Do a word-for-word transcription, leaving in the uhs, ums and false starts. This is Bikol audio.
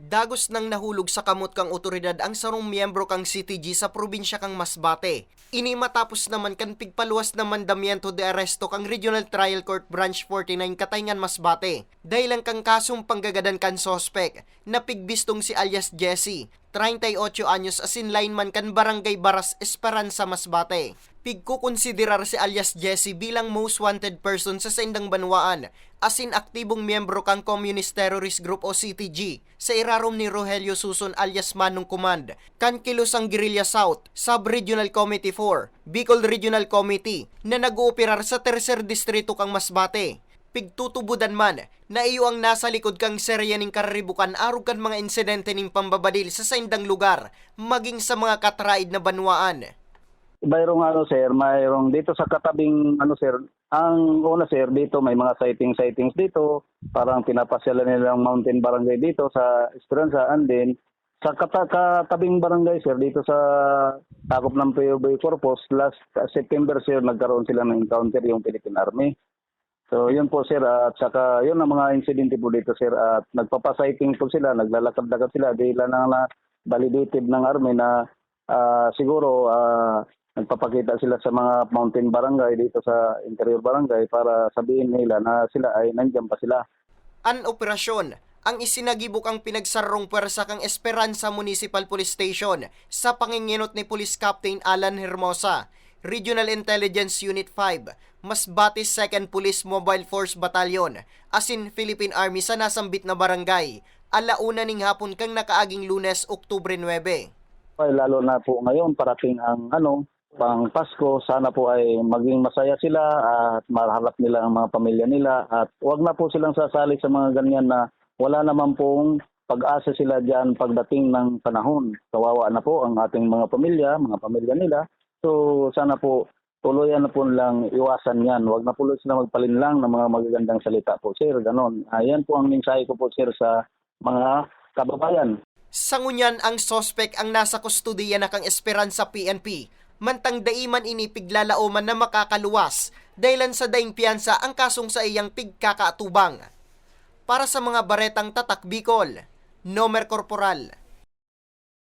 Dagos nang nahulog sa kamot kan otoridad ang sarong miyembro kan C T G sa probinsya kan Masbate. Ini matapos naman kan pigpaluwas na mandamiento de aresto kan Regional Trial Court Branch forty-nine Katayngan, Masbate, dahelan kan kasong panggagadan kan suspek na pigbistong si alias Jesse, treinta y ocho anyos, asin lineman kan Barangay Baras, Esperanza, Masbate. Pigkokonsiderar si alias Jesse bilang most wanted person sa saindang banwaan, asin aktibong miyembro kan Communist Terrorist Group o C T G, sa irarom ni Rogelio Suson alias Manong Command, kan Kilusang Guerrilla South, Sub-Regional Committee four, Bicol Regional Committee, na nag-ooperar sa Tercer Distrito kan Masbate. Pigtutubodan man na iyo ang nasa likod kan serya nin kararibokan arog kan mga insidente nin pambabadil sa saindang lugar, maging sa mga katraid na banwaan. Bayrong ano, sir, mayroong dito sa katabing, ano, sir, ang una, sir, dito may mga sighting-sightings dito, parang pinapasyalan nila ang mountain barangay dito sa Esperanza, and then sa kata-, katabing barangay, sir, dito sa takop ng P O V Corpus, last, uh, September, sir, nagkaroon sila ng encounter yung Philippine Army. So, yun po, sir, at saka yun ang mga insidente po dito, sir, at nagpapasighting po sila, naglalakad-lakad sila, di lang na validated ng Army na, ah, siguro, ah, nagpapakita sila sa mga mountain barangay dito sa interior barangay para sabihin nila na sila ay nandiyan pa sila. An operasyon, ang isinagibok ang pinagsarong pwersa kan Esperanza Municipal Police Station sa pangingenot ni Police Captain Alan Hermosa, Regional Intelligence Unit five, Masbate Second Police Mobile Force Battalion, asin Philippine Army sa nasambit na barangay, ala una ning hapon kan nakaaging Lunes, Oktubre nuebe. Ay, lalo na po ngayon, parating ang, ano, pang Pasko, sana po ay maging masaya sila at maharap nila ang mga pamilya nila at wag na po silang sasali sa mga ganyan na wala naman pong pag-asa sila diyan pagdating ng panahon. Kawawa na po ang ating mga pamilya, mga pamilya nila. So, sana po tuluyan na po nilang iwasan yan. Wag na po sila magpalinlang ng mga magagandang salita po, sir. Ganon. Ayan po ang mensahe ko po, sir, sa mga kababayan. Sa ngunyan, ang suspek ang nasa kustodiya na kan Esperanza P N P, mantang dai man ini piglalaoman na makakaluwas, dahilan sa daing piyansa ang kasong saiyang pigkakaatubang. Para sa mga baretang Tatak Bicol, Nomer Corporal.